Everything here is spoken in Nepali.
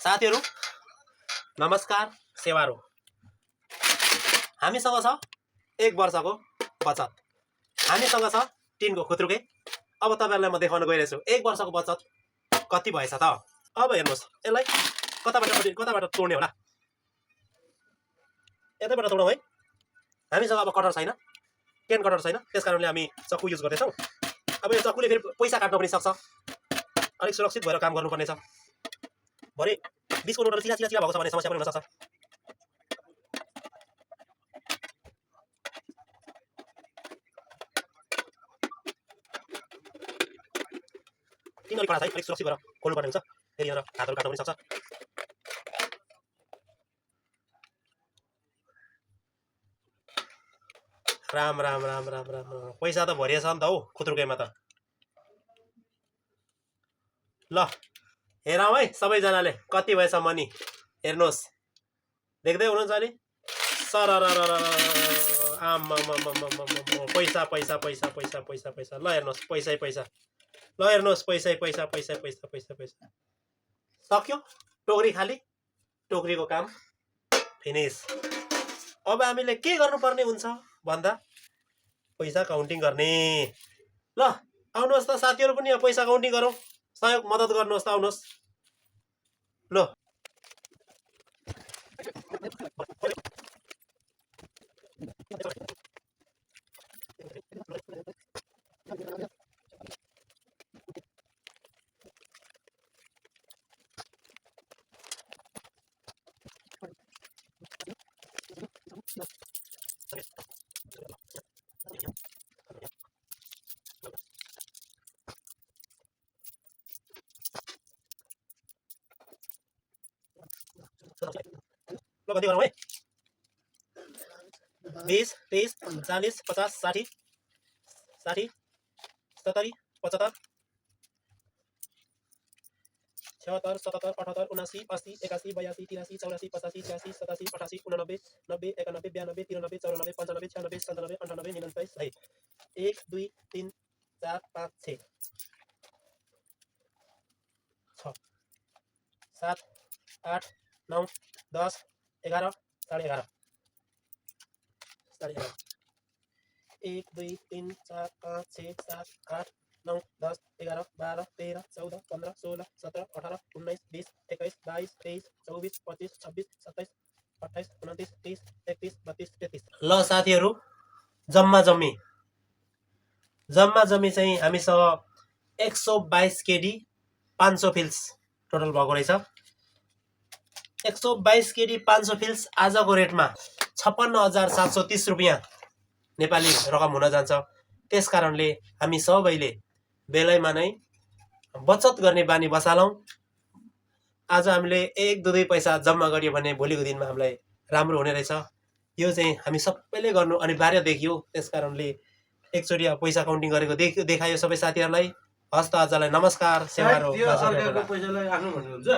साथीहरु नमस्कार सेवारो हामीसँग छ 1 वर्षको बचत हामीसँग छ टिनको खुत्रुके अब तपाईहरुलाई म देखाउन गइरहेछु 1 वर्षको बचत कति भएछ त अब हेर्नुस् यसलाई कताबाट तोड्ने होला यतैबाट तोडौं है हामीसँग अब कटर छैन केन कटर छैन त्यसकारणले हामी चक्कु युज गर्दै छौं अब यो चक्कुले फेरि पैसा काट्न पनि सक्छ अलिक सुरक्षित भएर काम गर्नुपर्ने छ भरे 20 को नोटहरु चिला भएको छ भने समस्या पनि हुन सक्छ टिन अलिक कडा छ अलिक सुरक्षित भएर खोल्नु पर्ने हुन्छ फेरि यहाँ हातहरु काट्न पनि सक्छ राम पैसा त भरिएछ नि त हौ खुत्रुकेमा त ल हेरौं है सबैजनाले कति भएछ मनी हेर्नुस् देख्दै हुनुहुन्छ अलि सरररर पैसा ल हेर्नुस् पैसा ल हेर्नुस् पैसा सक्यो टोकरी खाली टोकरीको काम फिनिश अब हामीले के गर्नुपर्ने हुन्छ भन्दा पैसा काउन्टिङ गर्ने ल आउनुहोस् त साथीहरु पनि पैसा काउन्टिङ गरौं सहयोग मद्दत गर्नुहोस् त आउनुहोस् ल ल गति गरौँ है 20 30 40 50 60 70 75 76 77 78 79 80 81 82 83 84 85 86 87 88 89 90 91 92 93 94 95 96 97 98 99 है 1 2 3 4 5 6 7 8 9 10 11 11:30 1 2 3 4 5 6 7 8 9 10 11 12 13 14 15 16 17 18 19 20 21 22 23 24 25 26 27 28 29 30 31 32 33 ल साथीहरु जम्मा जम्मी चाहिँ हामीसँग 122 केडी 500 फिल्स टोटल भएको रहेछ 122 केडी 500 फिल्स आजको रेटमा 56,730 रुपैयाँ नेपाली रकम हुन जान्छ त्यसकारणले हामी सबैले बेलैमा नै बचत गर्ने बानी बसालौं आज हामीले 1-2 पैसा जम्मा गरियो भने भोलिको दिनमा हामीलाई राम्रो हुने रहेछ यो चाहिँ हामी सबैले गर्नु अनिवार्य देखियो त्यसकारणले एकचोटी पैसा काउन्टिङ गरेको देखायो सबै साथीहरुलाई हस्त आजलाई नमस्कार सेवारो अर्काको पैसालाई आफ्नो भन्नुहुन्छ